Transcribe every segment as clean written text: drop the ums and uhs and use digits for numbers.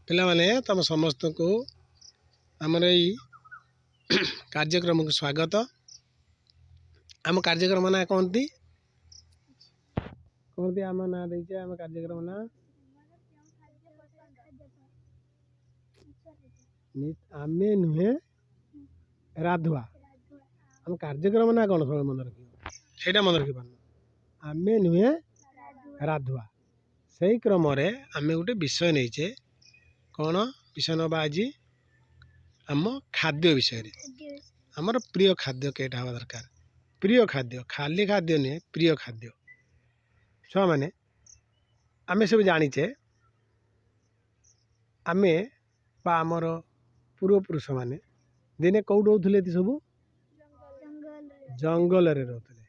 ପିଲାମାନେ, ତମ ସମସ୍ତଙ୍କୁ ଆମର ଏଇ କାର୍ଯ୍ୟକ୍ରମକୁ ସ୍ୱାଗତ। ଆମ କାର୍ଯ୍ୟକ୍ରମ ନାଁ କହନ୍ତି କହନ୍ତି ଆମ ନାଁ ଦେଇଛେ, ଆମ କାର୍ଯ୍ୟକ୍ରମ ନାଁ ଆମେ ନୁହେଁ ରାଧୁଆ। ଆମ କାର୍ଯ୍ୟକ୍ରମ ନାଁ କ'ଣ ସବୁବେଳେ ମନେ ରଖିବ, ସେଇଟା ମନେ ରଖିପାରୁନ। ଆମେ ନୁହେଁ ରାଧୁଆ। ସେଇ କ୍ରମରେ ଆମେ ଗୋଟେ ବିଷୟ ନେଇଛେ। କ'ଣ ବିଷୟ ନେବା ଆଜି? ଆମ ଖାଦ୍ୟ ବିଷୟରେ। ଆମର ପ୍ରିୟ ଖାଦ୍ୟ କେଇଟା ହେବା ଦରକାର? ପ୍ରିୟ ଖାଦ୍ୟ, ଖାଲି ଖାଦ୍ୟ ନୁହେଁ, ପ୍ରିୟ ଖାଦ୍ୟ। ଛୁଆମାନେ, ଆମେ ସବୁ ଜାଣିଛେ, ଆମେ ବା ଆମର ପୂର୍ବପୁରୁଷମାନେ ଦିନେ କେଉଁଠି ରହୁଥିଲେ? ଏଠି ସବୁ ଜଙ୍ଗଲରେ ରହୁଥିଲେ।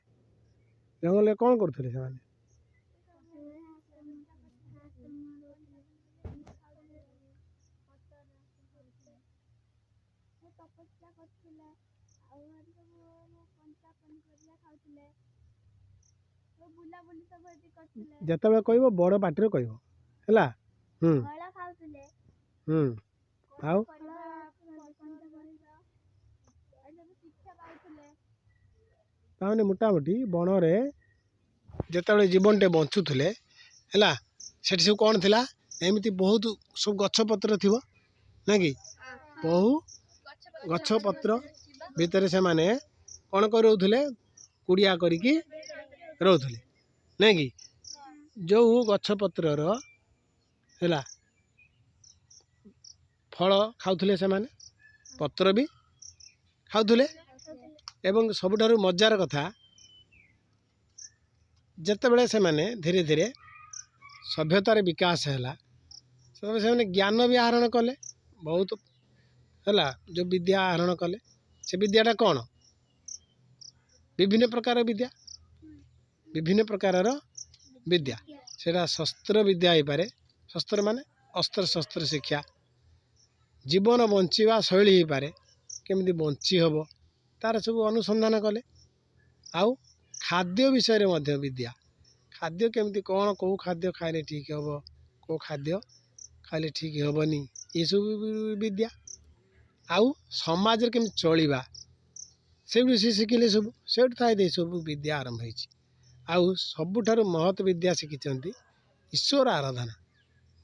ଜଙ୍ଗଲରେ କ'ଣ କରୁଥିଲେ ସେମାନେ? ଯେତେବେଳେ କହିବ ବଡ଼ ପାଟିରେ କହିବ, ହେଲା? ହୁଁ ହୁଁ। ଆଉ ତାମାନେ ମୋଟାମୋଟି ବଣରେ ଯେତେବେଳେ ଜୀବନଟେ ବଞ୍ଚୁଥିଲେ, ହେଲା, ସେଠି ସବୁ କ'ଣ ଥିଲା? ଏମିତି ବହୁତ ସବୁ ଗଛପତ୍ର ଥିବ ନା କି? ବହୁ ଗଛପତ୍ର ଭିତରେ ସେମାନେ କ'ଣ କରି ରହୁଥିଲେ? କୁଡ଼ିଆ କରିକି ରହୁଥିଲେ, ନାଇଁ କି? ଯେଉଁ ଗଛପତ୍ରର, ହେଲା, ଫଳ ଖାଉଥିଲେ ସେମାନେ, ପତ୍ର ବି ଖାଉଥିଲେ। ଏବଂ ସବୁଠାରୁ ମଜାର କଥା, ଯେତେବେଳେ ସେମାନେ ଧୀରେ ଧୀରେ ସଭ୍ୟତାର ବିକାଶ ହେଲା, ସେତେବେଳେ ସେମାନେ ଜ୍ଞାନ ବି ଆହରଣ କଲେ ବହୁତ, ହେଲା, ଯେଉଁ ବିଦ୍ୟା ଆହରଣ କଲେ, ସେ ବିଦ୍ୟାଟା କ'ଣ? ବିଭିନ୍ନ ପ୍ରକାର ବିଦ୍ୟା, ବିଭିନ୍ନ ପ୍ରକାରର ବିଦ୍ୟା। ସେଇଟା ଶସ୍ତ୍ର ବିଦ୍ୟା ହେଇପାରେ, ଶସ୍ତ୍ର ମାନେ ଅସ୍ତ୍ରଶସ୍ତ୍ର ଶିକ୍ଷା, ଜୀବନ ବଞ୍ଚିବା ଶୈଳୀ ହେଇପାରେ, କେମିତି ବଞ୍ଚି ହେବ ତାର ସବୁ ଅନୁସନ୍ଧାନ କଲେ। ଆଉ ଖାଦ୍ୟ ବିଷୟରେ ମଧ୍ୟ ବିଦ୍ୟା, ଖାଦ୍ୟ କେମିତି କ'ଣ, କେଉଁ ଖାଦ୍ୟ ଖାଇଲେ ଠିକ୍ ହେବ, କେଉଁ ଖାଦ୍ୟ ଖାଇଲେ ଠିକ୍ ହେବନି, ଏସବୁ ବିଦ୍ୟା। ଆଉ ସମାଜରେ କେମିତି ଚଳିବା ସେଇଠୁ ସେ ଶିଖିଲେ ସବୁ। ସେଇଠୁ ଥାଇ ସବୁ ବିଦ୍ୟା ଆରମ୍ଭ ହେଇଛି। ଆଉ ସବୁଠାରୁ ମହତ୍ ବିଦ୍ୟା ଶିଖିଛନ୍ତି ଈଶ୍ୱର ଆରାଧନା,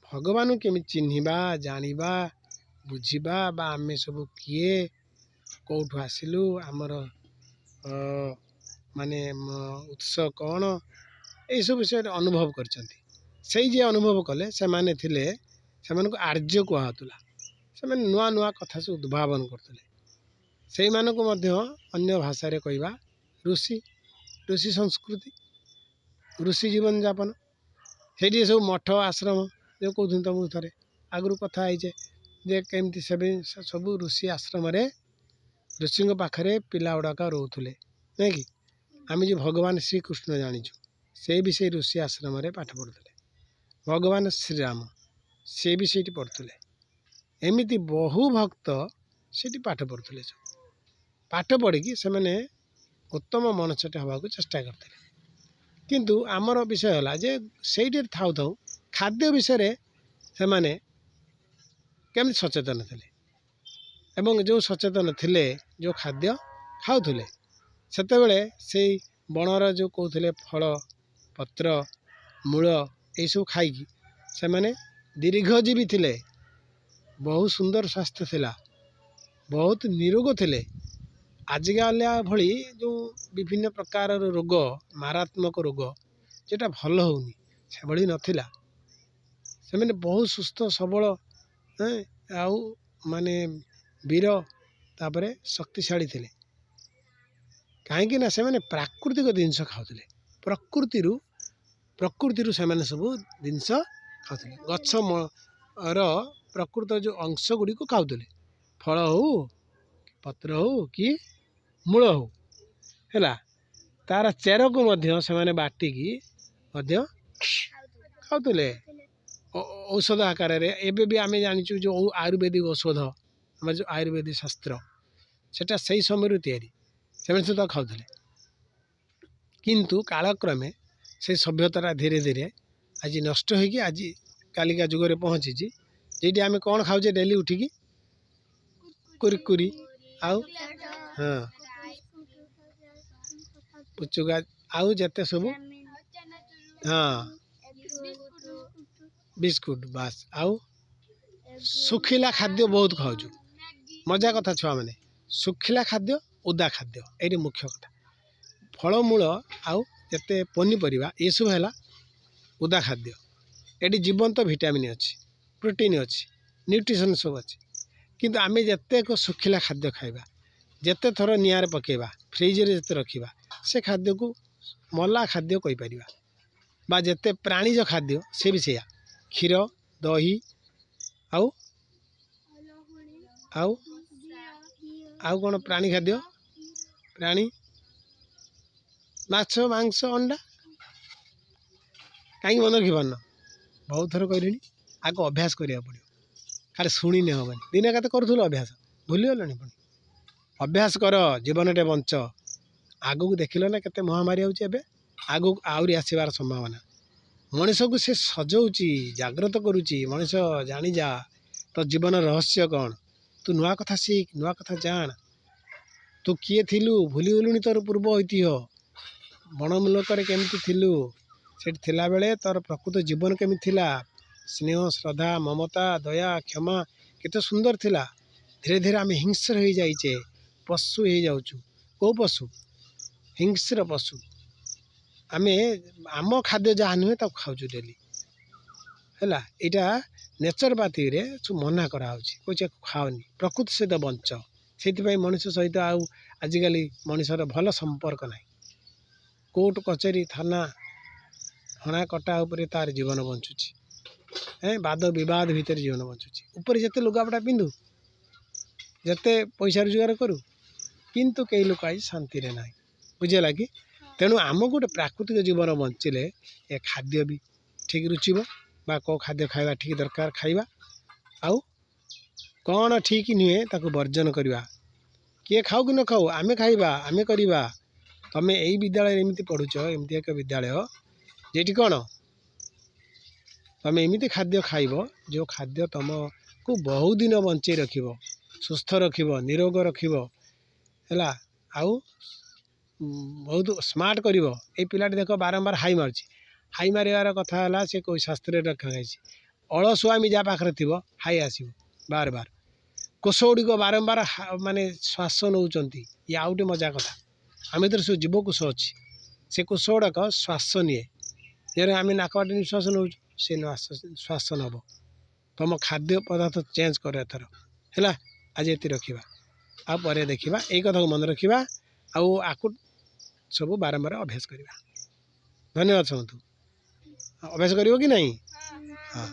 ଭଗବାନଙ୍କୁ କେମିତି ଚିହ୍ନିବା, ଜାଣିବା, ବୁଝିବା, ବା ଆମେ ସବୁ କିଏ, କେଉଁଠୁ ଆସିଲୁ, ଆମର ମାନେ ଉତ୍ସ କ'ଣ, ଏଇସବୁ ବିଷୟରେ ଅନୁଭବ କରିଛନ୍ତି। ସେଇ ଯିଏ ଅନୁଭବ କଲେ ସେମାନେ ଥିଲେ, ସେମାନଙ୍କୁ ଆର୍ଯ୍ୟ କୁହାହେଉଥିଲା। ସେମାନେ ନୂଆ ନୂଆ କଥା ସବୁ ଉଦ୍ଭାବନ କରୁଥିଲେ। ସେଇମାନଙ୍କୁ ମଧ୍ୟ ଅନ୍ୟ ଭାଷାରେ କହିବା ଋଷି, ଋଷି ସଂସ୍କୃତି, ଋଷି ଜୀବନଯାପନ। ସେଇଠି ସବୁ ମଠ ଆଶ୍ରମ ଯେଉଁ କହୁଛନ୍ତି, ତମକୁ ଥରେ ଆଗରୁ କଥା ହେଇଛେ ଯେ କେମିତି ସେବେ ସବୁ ଋଷି ଆଶ୍ରମରେ ଋଷିଙ୍କ ପାଖରେ ପିଲା ଗୁଡ଼ାକ ରହୁଥିଲେ, ନାଇଁ କି? ଆମେ ଯେଉଁ ଭଗବାନ ଶ୍ରୀକୃଷ୍ଣ ଜାଣିଛୁ, ସେ ବି ସେଇ ଋଷି ଆଶ୍ରମରେ ପାଠ ପଢ଼ୁଥିଲେ। ଭଗବାନ ଶ୍ରୀରାମ ସେ ବି ସେଇଠି ପଢ଼ୁଥିଲେ। ଏମିତି ବହୁ ଭକ୍ତ ସେଇଠି ପାଠ ପଢ଼ୁଥିଲେ। ସବୁ ପାଠ ପଢ଼ିକି ସେମାନେ ଉତ୍ତମ ମଣିଷଟେ ହେବାକୁ ଚେଷ୍ଟା କରିଥିଲେ। କିନ୍ତୁ ଆମର ବିଷୟ ହେଲା ଯେ ସେଇଠି ଥାଉ ଥାଉ ଖାଦ୍ୟ ବିଷୟରେ ସେମାନେ କେମିତି ସଚେତନ ଥିଲେ, ଏବଂ ଯେଉଁ ସଚେତନ ଥିଲେ, ଯେଉଁ ଖାଦ୍ୟ ଖାଉଥିଲେ ସେତେବେଳେ, ସେଇ ବଣର ଯେଉଁ କହୁଥିଲେ ଫଳ, ପତ୍ର, ମୂଳ ଏଇସବୁ ଖାଇକି ସେମାନେ ଦୀର୍ଘଜୀବୀ ଥିଲେ, ବହୁତ ସୁନ୍ଦର ସ୍ୱାସ୍ଥ୍ୟ ଥିଲା, ବହୁତ ନିରୋଗ ଥିଲେ। ଆଜିକାଲି ଭଳି ଯେଉଁ ବିଭିନ୍ନ ପ୍ରକାରର ରୋଗ, ମାରାତ୍ମକ ରୋଗ ଯେଉଁଟା ଭଲ ହେଉନି, ସେଭଳି ନଥିଲା। ସେମାନେ ବହୁତ ସୁସ୍ଥ ସବଳ ଆଉ ମାନେ ବୀର, ତାପରେ ଶକ୍ତିଶାଳୀ ଥିଲେ। କାହିଁକି ନା ସେମାନେ ପ୍ରାକୃତିକ ଜିନିଷ ଖାଉଥିଲେ। ପ୍ରକୃତିରୁ ସେମାନେ ସବୁ ଜିନିଷ ଖାଉଥିଲେ। ଗଛ ର ପ୍ରକୃତ ଯେଉଁ ଅଂଶ ଗୁଡ଼ିକୁ ଖାଉଥିଲେ, ଫଳ ହଉ, ପତ୍ର ହଉ କି ମୂଳ ହଉ, ହେଲା, ତାର ଚେରକୁ ମଧ୍ୟ ସେମାନେ ବାଟିକି ମଧ୍ୟ ଖାଉଥିଲେ ଔଷଧ ଆକାରରେ। ଏବେ ବି ଆମେ ଜାଣିଛୁ ଯେଉଁ ଆୟୁର୍ବେଦିକ ଔଷଧ, ଆମର ଯେଉଁ ଆୟୁର୍ବେଦିକ ଶାସ୍ତ୍ର, ସେଟା ସେଇ ସମୟରୁ ତିଆରି। ସେମାନେ ସବୁ ତାକୁ ଖାଉଥିଲେ। କିନ୍ତୁ କାଳକ୍ରମେ ସେ ସଭ୍ୟତାଟା ଧୀରେ ଧୀରେ ଆଜି ନଷ୍ଟ ହେଇକି ଆଜି କାଲିକା ଯୁଗରେ ପହଞ୍ଚିଛି, ଯେଇଠି ଆମେ କ'ଣ ଖାଉଛେ ଡେଲି ଉଠିକି? କୁରକୁରି ଆଉ ହଁ ପୁଚୁକା ଆଉ ଯେତେ ସବୁ, ହଁ ବିସ୍କୁଟ ବାସ୍। ଆଉ ଶୁଖିଲା ଖାଦ୍ୟ ବହୁତ ଖାଉଛୁ। ମଜା କଥା ଛୁଆମାନେ, ଶୁଖିଲା ଖାଦ୍ୟ, ଓଦା ଖାଦ୍ୟ, ଏଇଠି ମୁଖ୍ୟ କଥା। ଫଳମୂଳ ଆଉ ଯେତେ ପନିପରିବା ଏସବୁ ହେଲା ଓଦା ଖାଦ୍ୟ। ଏଠି ଜୀବନ୍ତ ଭିଟାମିନ୍ ଅଛି, ପ୍ରୋଟିନ୍ ଅଛି, ନ୍ୟୁଟ୍ରିସନ୍ ସବୁ ଅଛି। କିନ୍ତୁ ଆମେ ଯେତେକ ଶୁଖିଲା ଖାଦ୍ୟ ଖାଇବା, ଯେତେ ଥର ନିଆଁରେ ପକାଇବା, ଫ୍ରିଜରେ ଯେତେ ରଖିବା, ସେ ଖାଦ୍ୟକୁ ମଲା ଖାଦ୍ୟ କହିପାରିବା। ବା ଯେତେ ପ୍ରାଣୀଜ ଖାଦ୍ୟ ସେ ବି ସେଇଆ, କ୍ଷୀର, ଦହି ଆଉ ଆଉ ଆଉ କ'ଣ ପ୍ରାଣୀ ଖାଦ୍ୟ, ପ୍ରାଣୀ ମାଛ, ମାଂସ, ଅଣ୍ଡା। କାହିଁକି ମନେ ରଖିପାରୁନ? ବହୁତ ଥର କହିଲିଣି, ଆଗ ଅଭ୍ୟାସ କରିବାକୁ ପଡ଼ିବ, ଖାଲି ଶୁଣିଲେ ହେବନି। ଦିନେ କେତେ କରୁଥିଲୁ ଅଭ୍ୟାସ, ଭୁଲିଗଲଣି ପୁଣି। ଅଭ୍ୟାସ କର, ଜୀବନଟେ ବଞ୍ଚ। ଆଗକୁ ଦେଖିଲ ନା କେତେ ମହାମାରୀ ହେଉଛି ଏବେ, ଆଗକୁ ଆହୁରି ଆସିବାର ସମ୍ଭାବନା। ମଣିଷକୁ ସେ ସଜଉଛି, ଜାଗ୍ରତ କରୁଛି। ମଣିଷ ଜାଣିଯା ତୋ ଜୀବନ ରହସ୍ୟ କ'ଣ, ତୁ ନୂଆ କଥା ଶିଖ, ନୂଆ କଥା ଜାଣ, ତୁ କିଏ ଥିଲୁ ଭୁଲିଗଲୁଣି ତୋର ପୂର୍ବ ଐତିହ୍ୟ, ବଣମୂଲକରେ କେମିତି ଥିଲୁ, ସେଠି ଥିଲାବେଳେ ତୋର ପ୍ରକୃତ ଜୀବନ କେମିତି ଥିଲା, ସ୍ନେହ, ଶ୍ରଦ୍ଧା, ମମତା, ଦୟା, କ୍ଷମା କେତେ ସୁନ୍ଦର ଥିଲା। ଧୀରେ ଧୀରେ ଆମେ ହିଂସ୍ର ହେଇଯାଇଛେ, ପଶୁ ହେଇଯାଉଛୁ। କେଉଁ ପଶୁ? ହିଂସ୍ର ପଶୁ। ଆମେ ଆମ ଖାଦ୍ୟ ଯାହା ନୁହେଁ ତାକୁ ଖାଉଛୁ ଡେଲି। ହେଲା, ଏଇଟା ନେଚରପାଥିରେ ସବୁ ମନା କରାହେଉଛି, କହୁଛି ଖାଅନି, ପ୍ରକୃତି ସହିତ ବଞ୍ଚ। ସେଇଥିପାଇଁ ମଣିଷ ସହିତ ଆଉ ଆଜିକାଲି ମଣିଷର ଭଲ ସମ୍ପର୍କ ନାହିଁ। କୋର୍ଟ କଚେରୀ ଥାନା ହଣା କଟା ଉପରେ ତାର ଜୀବନ ବଞ୍ଚୁଛି, ବାଦ ବିବାଦ ଭିତରେ ଜୀବନ ବଞ୍ଚୁଛି। ଉପରେ ଯେତେ ଲୁଗାପଟା ପିନ୍ଧୁ, ଯେତେ ପଇସା ରୋଜଗାର କରୁ, କିନ୍ତୁ କେହି ଲୋକ ଆଜି ଶାନ୍ତିରେ ନାହିଁ। ବୁଝିହେଲା କି? ତେଣୁ ଆମକୁ ଗୋଟେ ପ୍ରାକୃତିକ ଜୀବନ ବଞ୍ଚିଲେ ଏ ଖାଦ୍ୟ ବି ଠିକ୍ ରୁଚିବ, ବା କେଉଁ ଖାଦ୍ୟ ଖାଇବା ଠିକ୍ ଦରକାର ଖାଇବା, ଆଉ କ'ଣ ଠିକ୍ ନୁହେଁ ତାକୁ ବର୍ଜନ କରିବା। କିଏ ଖାଉ କି ନ ଖାଉ, ଆମେ ଖାଇବା, ଆମେ କରିବା। ତମେ ଏଇ ବିଦ୍ୟାଳୟରେ ଏମିତି ପଢ଼ୁଛ, ଏମିତି ଏକ ବିଦ୍ୟାଳୟ ଯେଠି କ'ଣ ତମେ ଏମିତି ଖାଦ୍ୟ ଖାଇବ ଯେଉଁ ଖାଦ୍ୟ ତମକୁ ବହୁତ ଦିନ ବଞ୍ଚେଇ ରଖିବ, ସୁସ୍ଥ ରଖିବ, ନିରୋଗ ରଖିବ, ହେଲା, ଆଉ ବହୁତ ସ୍ମାର୍ଟ କରିବ। ଏଇ ପିଲାଟି ଦେଖ ବାରମ୍ବାର ହାଇ ମାରୁଛି। ହାଇ ମାରିବାର କଥା ହେଲା ସେ କେଉଁ ଶାସ୍ତ୍ରରେ ରଖାଯାଇଛି, ଅଳସୁଆମି ଯାହା ପାଖରେ ଥିବ ହାଇ ଆସିବ ବାର ବାର। କୋଷ ଗୁଡ଼ିକ ବାରମ୍ବାର ମାନେ ଶ୍ୱାସ ନେଉଛନ୍ତି। ଇଏ ଆଉ ଗୋଟେ ମଜା କଥା, ଆମ ଭିତରେ ସବୁ ଜୀବକୋଷ ଅଛି, ସେ କୋଷ ଗୁଡ଼ାକ ଶ୍ୱାସ ନିଏ। ଯେରେ ଆମେ ନାକ ବାଟେ ନିଶ୍ୱାସ ନେଉଛୁ, ସେ ଶ୍ୱାସ ନେବ। ତୁମ ଖାଦ୍ୟ ପଦାର୍ଥ ଚେଞ୍ଜ କର ଏଥର, ହେଲା। ଆଜି ଏତିକି ରଖିବା, ଆଉ ପରେ ଦେଖିବା। ଏଇ କଥାକୁ ମନେ ରଖିବା ଆଉ ଆକୁ ସବୁ ବାରମ୍ବାର ଅଭ୍ୟାସ କରିବା। ଧନ୍ୟବାଦ ସମସ୍ତଙ୍କୁ। ଅଭ୍ୟାସ କରିବ କି ନାହିଁ? ହଁ।